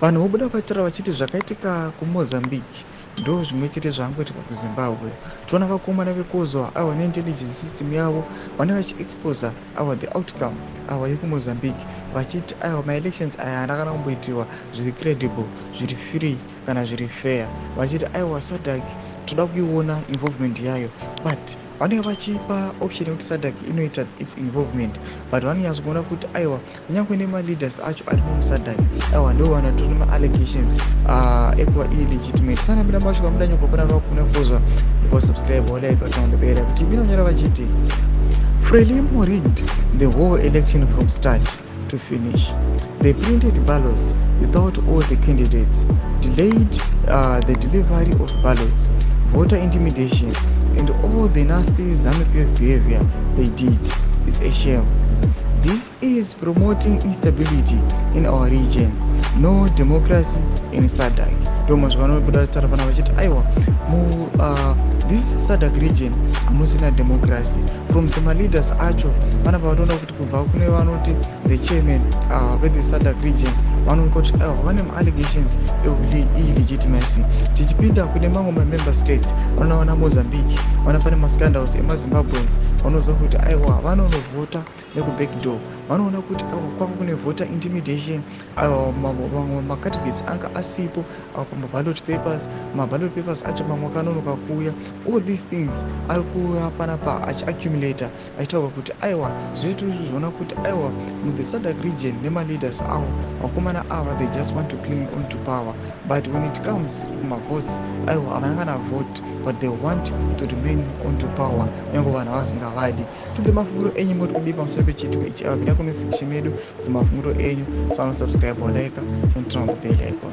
Vanhu vobuda vachitaura vachiti zvakaitika kuMozambique ndo zvimwe chete zvaangoitika kuZimbabwe. Toona vakomana vekozwa ava neintelligence system yavo vanenge vachiexposa ava the outcome ava yekuMozambique, vachiti aiwa, maelections aya haana kana kumboitiwa zviri credible, zviri free kana zviri fair, vachiti aiwa, SADC toda kuiona involvement yayo. But vanenge vachipa option yekuti SADC inoita its involvement, but vanonyatso kuona kuti aiwa, kunyange nemaleaders acho arimo muSADC, aiwa, ndo vanotori nemaallegations ekuva illegitimate. Sanapinda mashuka muda nyokopana vakuna kuzwa subscribe, like, turn on the bell kuti vinonyora vachiti Frelimo rigged the whole election from start to finish. They printed ballots without all the candidates, delayed the delivery of ballots, voter intimidation and all the nasty ZANU-PF behavior they did. It's a shame. This is promoting instability in our region. No democracy in SADC. Ndo mazwi anobuda taura pana vachiti aiwa, mu this SADC region hamusina democracy. From the maleaders acho panapa vatoona kuti kubva kune vanoti the chairman vethe SADC region, vanooneka kuti aiwa, vane maallegations eillegitimacy. Tichipinda kune mamwe mamember states, vanoona Mozambique, vana pane mascandals emaZimbabweans vanoziva kuti aiwa, vanonovhota nekubackdoor. Vanoona kuti aiwa, kwava kune voter intimidation. Aiwa, mamwe macandidates anga asipo pamaballot papers, maballot papers acho mamwe akanonoka kuuya. All these things ari kuuya panapa achiaccumulata, achitaura kuti aiwa, zvese tiri kuzviona kuti aiwa, muthe SADC region nemaleaders avo, vakomana ava, they just want to cling on to power, but when it comes kumavotes, aiwa, havana kana vote, but they want to remain on to power kunyange vanhu vasingavadi. Tudze mafungiro enyu, moti kudii pamusoro pechiitiko ichi? Ava pinda comment section medu, dzemafungiro enyu. Sanosubscribe, like, turn on the bell icon.